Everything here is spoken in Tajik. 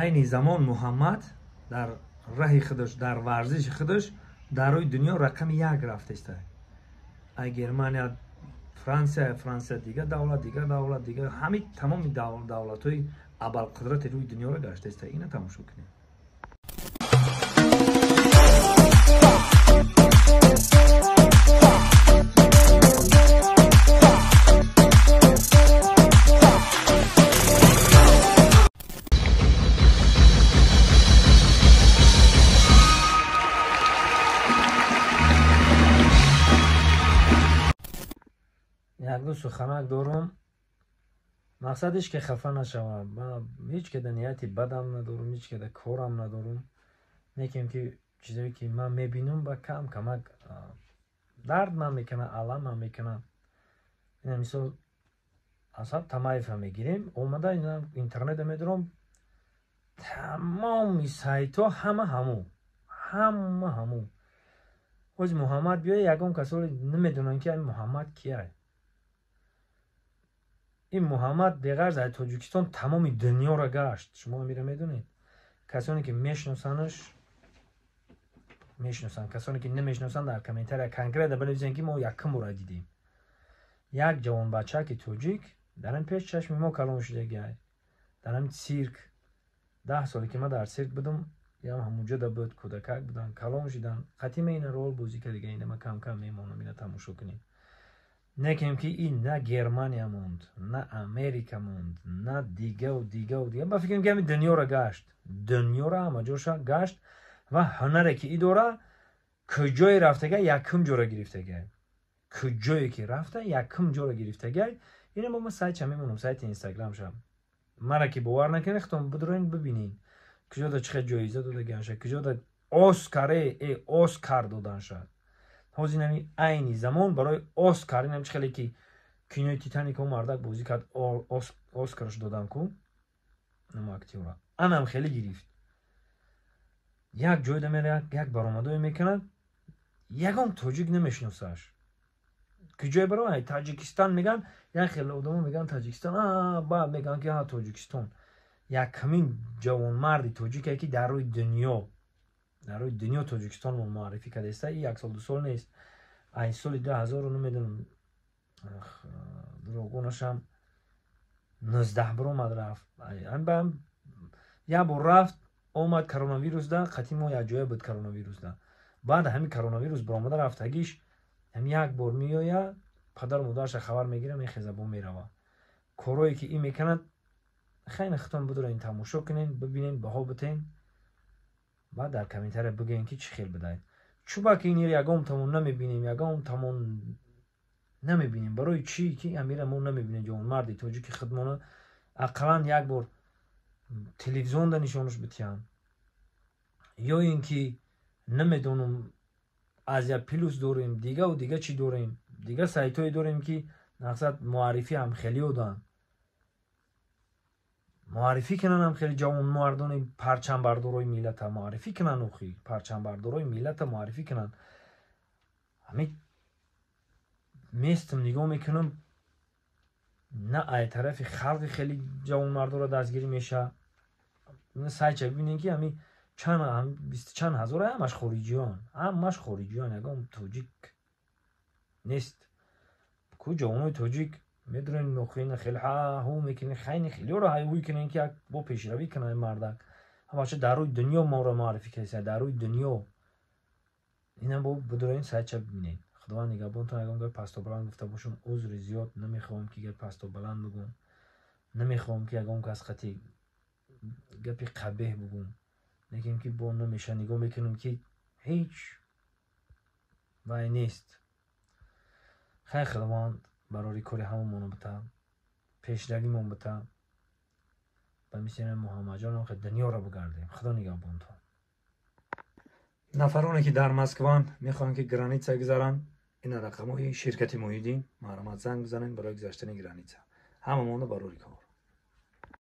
Айни замон Муҳаммад дар раҳи худаш, дар варзиши худаш дар рӯи дунё рақами як рафтааст. Ай Германия, Франсия, Франсия дига давлат, дига давлат, дига ҳамин тамоми давлатҳои абарқудрати рӯи дунёро гаштааст. Ина тамошо кунед. Якду суханак дорум. Мақсад ҳеч ке хафа нашавам. Ман ҳеч кеда нияти бадам надорум, ҳеч кеда корам надорум. Некем ки чизое ки ман мебинам, ба кам камак дард ман мекунад, алам ман мекунад. Ина мисол Асад Тамаева мегирем, омада ина интернета медорам, тамоми сайтҳо ҳама ҳаму, ҳама ҳаму. Ҳози Муҳаммад биёя, ягон касоре намедонанд ки Муҳаммад кияй. Ин Муҳаммад беғарз аз Тоҷикистон тамоми дунёро гашт. Шумо амира медонед? Касоне ки мешиносанаш мешиносанд, касоне ки намешиносанд дар комментария конкретно бинависанд ки мо якум бора дидем. Як ҷавонбачаки тоҷик дар ин пеш чашми мо калон шудагиай. Дар ҳамин цирк 10 соле ки ман дар цирк будам, ям ҳамунҷода буд, кӯдакак будам, калон шудам. Қатима ина рол бозӣ кардига, ина ман кам-кам мемонам, ина тамошо кунед. Некем ки ин на Германия монд, на Америка монд, на дигаву дигаву дига. Ба фикрам ки ҳамин дунёро гашт. Дунёро ҳама ҷоша гашт ва ҳунаре ки и дора, куҷое рафтага, якум ҷоро гирифтага. Куҷое ки рафта, якум ҷоро гирифтага. Ина мо сайтша мемонам, сайти Инстаграмша. Мара ки бовар накунед, худтон бидроин бибинед. Куҷода чӣ хел ҷоиза додаганша, куҷода Оскаре, Оскар доданша. Ҳозир ҳамин айни замон барои Оскар, инам чӣ хеле ки кинои Титаник он мардак бозӣ кард, Оскарш додан ку, намо актёра. Анам хеле гирифт. Як ҷойда мера, як баромадое мекунад, ягон тоҷик намешиносаш. Куҷое баромад? Таҷикистон меган, як хеле одамо меган Таҷикистон, баъд меган ки Тоҷикистон. Якамин ҷавонмарди тоҷике ки дар рӯи дунё, дар рӯи дунё Тоҷикистонро муаррифӣ кардааст. Ин як сол ду сол нест. Ай соли 2000 намедонам, дурӯғгӯнашам 19 баромад рафт. Як бор рафт, омад коронавирусда, қатъи мо якҷоя буд коронавирусда. Баъд ҳамин коронавирус баромада рафтагиш, ҳамин як бор меояд, падару модараша хабар мегирад, мехеза бо мерава. Корое ки ин мекунад, хеле худтон бидорен тамошо кунен, бибинен, баҳо битен. Баъд дар комментария бигӯем ки чӣ хел будаед. Чӯба ки ин ягон тамон намебинем, ягон тамон намебинем. Барои чӣ ки амира мо намебинем ҷавонмарди тоҷики худмона ақаллан як бор телевизионда нишонаш битиҳанд. Ё ин ки намедонам Азия Плюс дорем, дигаву дига чӣ дорем, дига сайтҳое дорем ки мақсад муаррифӣ ҳам хеле оданд. Муаррифӣ кунанд ҳам хеле ҷавонмардони парчамбардорои миллата муаррифӣ кунанд, охи парчамбардорои миллата муаррифӣ кунанд. Ҳамин местам нигоҳ мекунам, на ай тарафи халқи хеле ҷавонмардоро дастгирӣ мешавад. Сайтча бибинед ки ҳамин чанд бисту чанд ҳазор ҳамаш хориҷиён, ҳамаш хориҷиён, ягон тоҷик нест. Ку ҷавонои тоҷик медонед, нохина хеле ҳу мекунед, хайни хелеро ҳай кунед ки як бо пешравӣ кунад ин мардак. Ҳамаша дар рӯи дунё моро муаррифӣ кардааст, дар рӯи дунё. Инам бо бидоред сайтча бибинед. Худованд нигаҳбонтон. Ягон гап пасту баланд гуфта бошам, узри зиёд. Намехоҳам ки гап пасту баланд бигӯм, намехоҳам ки ягон кас қати гапи қабеҳ бигӯм. Лекин ки бо намеша нигоҳ мекунам ки ҳеҷ вай нест. Хайр, Худованд барори кори ҳамамонро бита, пешравимон бита, ба мисли Муҳаммадҷонам хел дунёро бигардем. Худо нигаҳбонтон. Нафароне ки дар Москван мехоҳанд ки граница гузаранд, ина рақамҳои ширкати Муҳиддин, марҳамат занг бизанед барои гузаштани граница. Ҳамамонро барори кор.